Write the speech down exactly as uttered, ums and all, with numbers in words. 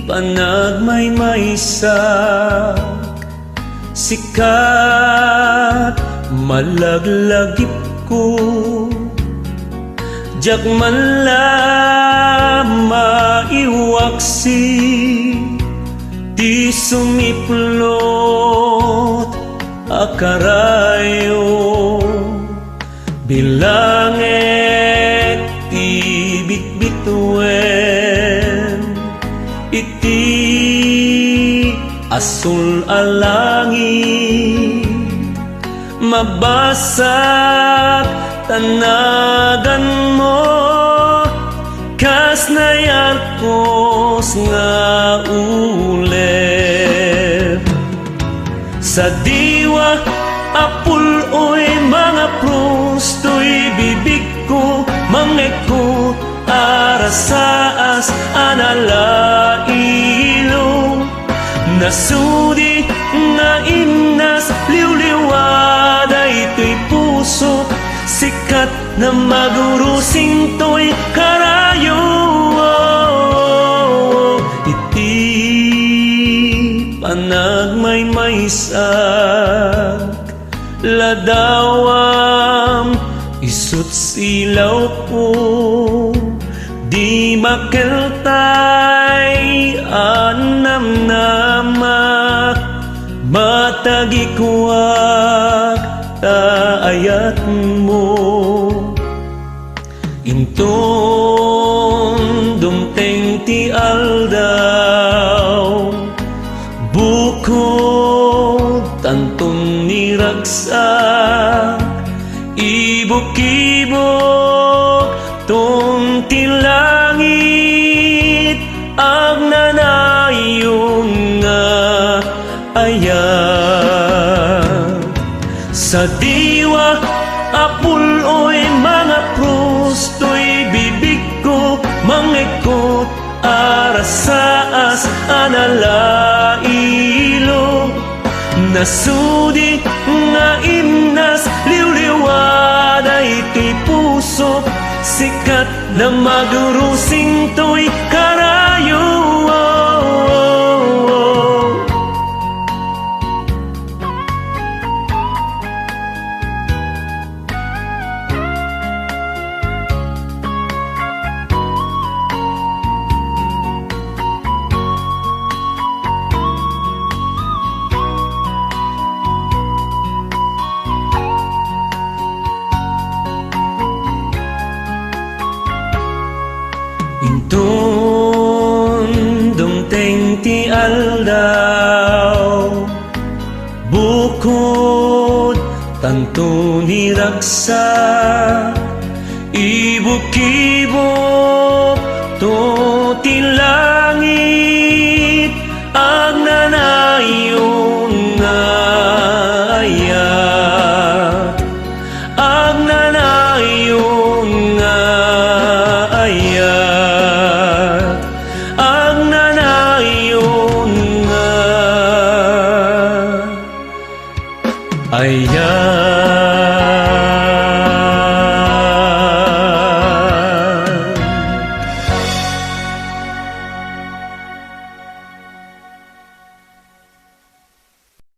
Panagmaymaysak, sikat malaglagipko, diak man la maiwaksi ti sumiplot a karayo. Bilangek ti bitbituen iti asul a langit, mabassak ta naganmo kas nayarkos nga ulep. Sadiwa a pul-oy mangaprus toy bibigko, mangngegko a rasaas a nalailo. Nasudi nga imnas liwliwa daytoy pusok, sikat na magurusing toy karayo. Iti panagmaymaysak, ladawam isut silawko, di makeltay a namnamak, matagikuak ta ayatmo. Inton dumteng ti aldaw, bukod tanton ni ragsak, ibukibok ton ti langit, agnanayon nga ayat. Sadiwa a pul-oy mangaprus toy bibigko, mangngegko a rasaas a nalailo. Nasudi nga imnas liwliwa daytoy pusok, sikat na magurusing toy karayo. Inton dumteng ti aldaw, bukod tanto ni ragsak, ibukibok to ti